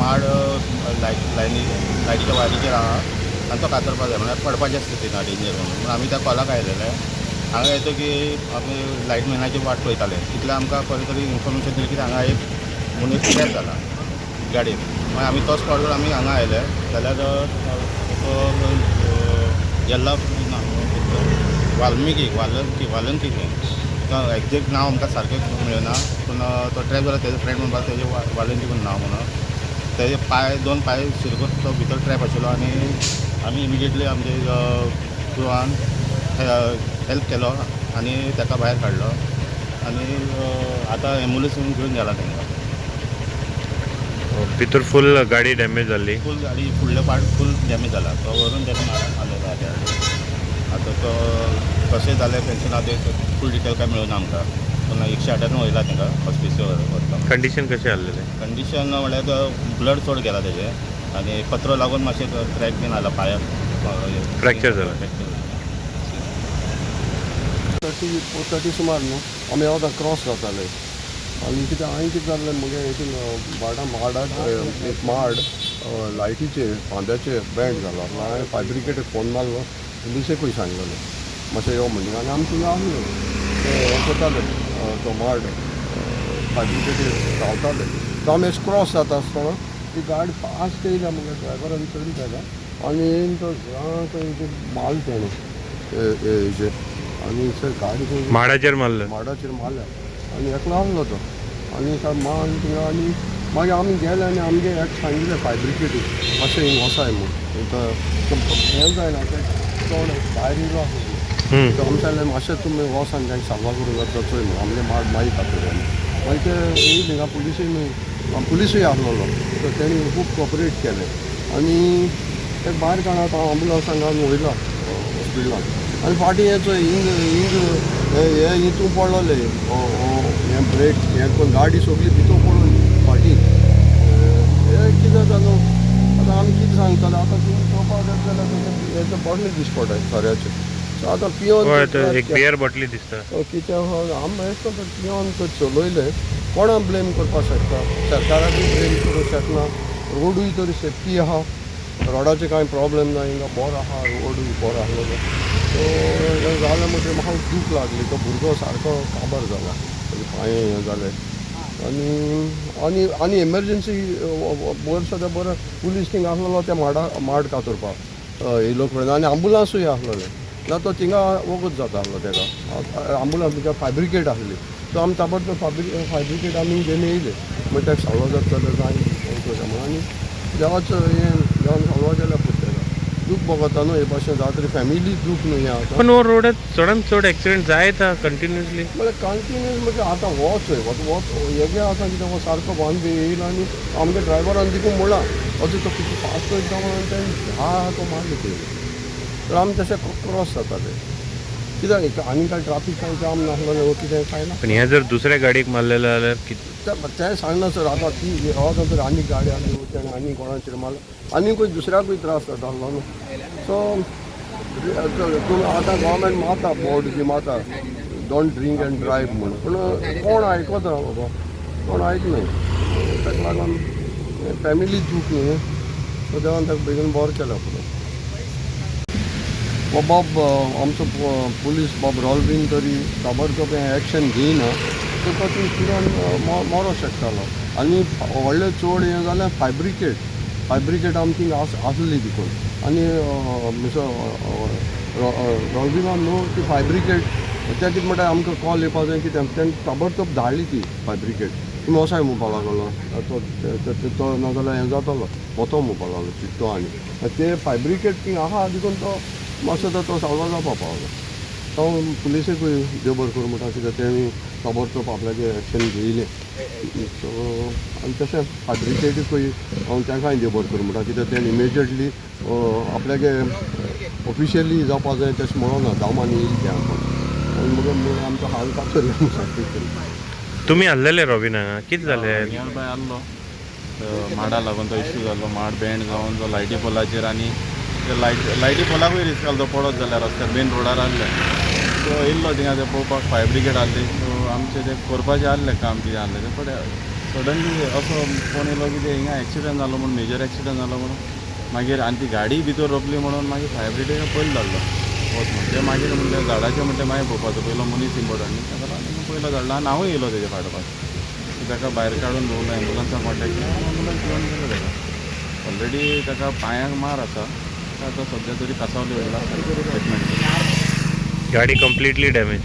माड लायट लायनी लायटीच्या वायरीचेर आहा आनी तो कातरपा जाय म्हळ्यार पडपाच्या स्थितीन आहा, डेंजर म्हणून. म्हणून आमी त्या कॉलाक आयलेले. हांगा येतो की आमी लायटमॅनाची वाट पळयताले. तितले आमकां कोणी तरी इन्फॉर्मेशन दिली की हांगा एक मनीस ट्रॅप जाला गाडयेन. मागीर आमी तो स्पॉट आमी हांगा आयले जाल्यार तो येल्ला ना, वाल्मिकी वालंकी वालंकी खंय, एक्झॅक्ट नांव आमकां सारकें मेळना, पूण तो ट्रॅप जाला. तेजो फ्रेंड म्हणपाक, तेजे वालंकी म्हूण नांव म्हणून. तेजे पांय, दोन पांय शिरकून तो भितर ट्रॅप आशिल्लो आनी आमी इमिजिएटली आमचे क्रुवान हेल्प केलो आनी ताका भायर काडलो आनी आतां एम्बुलन्स घेवन गेला तांकां. भितर फूल गाडी डॅमेज जाल्ली. फूल गाडी फुडले पार्ट फूल डॅमेज जाला. तो व्हरून ताका मारलेलो आहा त्या. आतां तो कशें जालें टेंशन ना, ते फूल डिटेल काय मेळना आमकां, पूण 108 आन वयला तांकां हॉस्पिटल व्हरता. कंडिशन कशें आसलेलें? कंडिशन म्हणल्यार तो ब्लड चड गेला तेजें आनी पत्रो लागून मातशें क्रॅक बीन आला पांयाक. Fracture जाला. फ्रॅक्चर. 30, 4:30 सुमार न्हू, आमी आतां क्रॉस जाताले आनी कितें हांवें कितें जाल्लें, मुगे हितून माडा माडाक एक माड लायटीचेर खांब्याचेर बेंड जाला. हांवें फायर ब्रिगेडीक फोन मारलो, पुलिसेकूय सांगलेलें मातशें यो म्हणून. आनी आमी थिंगा आसले, ते हें करताले, तो माड फायर ब्रिगेडीर रावताले. तो आमी अशें क्रॉस जाता आसतना ती गाडी फास्ट येयल्या, मुगे ड्रायव्हरान चड केल्या आनी येयन तो जां मारलो तेणें हेजेर आनी सर गाडी खंय माडाचेर मारलं. माडाचेर मारल्या आनी एकलो आहलो तो आनी सारको मान थिंगा. आनी मागीर आमी गेले आनी आमगे एक सांगिल्लें फायर ब्रिगेडीक मातशें हिंग वसाय म्हूण. हें जायना, तें तोंड भायर येयलो आसलो. तो आमी सांगलें, मातशें तुमी वोस आनी तांकां साल्वार करूं जाता चोय म्हूण, आमगे माड मागीर कातरया. मागीर ते येयले हिंगा, पुलिसूय न्हय, पुलिसूय आहलोलो, सो तेणी खूब कॉपरेट केलें आनी ते भायर काडा आंबुलन्सान घालून वयला हॉस्पिटलान. आनी फाटीं हें चोय, हिंग हिंग हे हितून पडलोले, हें ब्रेक हें करून गाडी सगळी भितर पडून फाटीं. हें कितें जालो आतां आमी कितें सांगतले? आतां तुमी चोवपाक गेले जाल्यार हें बॉटली दिस पडटा सोऱ्याचें. सो आतां पियोन हय, तो एक बियर बॉटली दिसता. कितें आहा, आमी अशें करून पियोन तर चलयलें, कोणाक ब्लेम करपाक शकता? सरकाराकूय ब्लेम करूंक शकना. रोडूय तरी सेफ्टी आहा, रोडाचें कांय प्रॉब्लेम ना, हिंगा बरो आहा, रोडूय बरो आहलोलो. सो हें जालें म्हणटकीर म्हाका दूख लागली. तो भुरगो सारको काबार जाला, तेजे पांय हें जाले आनी आनी आनी एमर्जन्सी बरें सद्या बरें पुलीस थिंगा आहलोलो त्या माडा माड कातरपाक येयलो कडेन आनी आंबुलन्सूय आहलोलें ना, तो थिंगा वगत जाता आहलो तेका. आंबुलन्स म्हणजे फायर ब्रिगेड आहली, सो आमी ताबडतोब फायर ब्रिगेड आमी घेवन येयले. मागीर ताका साल्वार जाता जाल्यार जाय हें करया म्हणून आनी देवाचो हें देवान साल्वार केल्या पूण तेका दूख भोगता न्हू हे भाशेन जाता तरी फॅमिली दूख न्हू हें आतां. पण हो रोडात चडान चड एक्सिडेंट जायत आहा कंटिन्युअसली. म्हळ्यार कंटिन्यूस म्हणजे आतां हो चोय, हो हो हेगे आतां कितें, हो सारको वन वे येयलो आनी आमगे ड्रायव्हरान देखून म्हणलां, अजून तो कितें फास्ट वयता म्हणून तेणें धा तो मारले ते. तर आमी तशें क्रॉस जाताले कित्याक आनी कांय ट्राफीक कांय जाम नासलेलें वो कितें कांय ना. पण हे जर दुसऱ्या गाडयेक मारलेलं जाल्यार कितें? तें सांगना सर. आतां ती आतां तर आनी गाडी आसली तेणें आनी कोणाचेर मारलें, आनीकूय दुसऱ्याकूय त्रास जाता आसलो न्हू. सो तुमी आतां गव्हर्मेंट मारता बोर्ड बी मारता, don't drink and drive म्हूण, पूण कोण आयकता बाबा? कोण आयकनाय. ताका लागून फॅमिली दूख न्हू. सो देवान ताका बेगीन बरो केला पुरो. हो बाब आमचो पुलीस बाब रॉल्वीन तरी ताबडतोब हें एक्शन घेयना तर तो तुरंत मरो शकतालो. आनी व्हडलें चड हें जालें, फायर ब्रिगेड आमी थिंगा आसली देखून आनी मिस्टर रॉल्विनान न्हू ती फायर ब्रिगेड ते कितें म्हणटा, आमकां कॉल येवपा जाय कितें, तेणें ताबडतोब धाडली ती फायर ब्रिगेड. तुमी वसाय म्हणपा लागलो तो, तो नाजाल्यार हें जातलो वतो म्हणपा लागलो चिट्टो. आनी ते फायर ब्रिगेड थिंगा आहा देखून तो मातसो तो साल्वार जावपा पावलो. तो पुलिसेकूय देव बरें करूं म्हणटा, कित्याक तेणी ताबडतोब आपल्याचेर एक्शन घेयलें. सो आनी तशें फायर ब्रिगेडीकूय हांव तांकांय देव बरें करूं म्हणटा, कित्याक तेणी इमिजिएटली आपल्यागे ऑफिशियली जावपा जाय तशें म्हणोना, दामानी येयली तें आमकां आनी मगीर आमचो हाल कातर सारकें. तुमी आहलेले रॉबीन हांगा, कितें जालें? नियर बाय आहलो. माडा लागून तो इश्यू जालो, माड बेंड जावन तो लायटी पोलाचेर आनी ते लायटी पोलाकूय रिस्क आसलो, तो पडत जाल्यार रस्त्यार मेन रोडार आहले. सो येयल्लो थिंगा ते पळोवपाक, फायर ब्रिगेड आहली. सो आमचें तें करपाचें आहलें काम कितें आहलें तें, बट सडनली असो फोन येयलो की ते हिंगा एक्सिडंट जालो म्हणून, मेजर एक्सिडंट जालो म्हणून. मागीर आनी ती गाडी भितर रोपली म्हणून मागीर फायर ब्रिगेडीन पयलीं धाडलो वच म्हण. ते मागीर म्हणलें झाडाचें म्हणटे मागीर पळोवपाचो, पयलो मनीस इम्पोर्टंट न्ही. ताका लागून पयलो धाडलो आनी हांवूय येयलो तेजे फाटोफाट. ताका भायर काडून दवरलो, एम्बुलन्साक कॉन्टेक्ट केलो, एम्बुलन्स घेवन गेलो ताका. ऑलरेडी ताका पांयांक मार आसा. ताका आतां सद्या तरी कासावले व्हेला ट्रिटमेंट. गाडी कम्प्लिटली डॅमेज.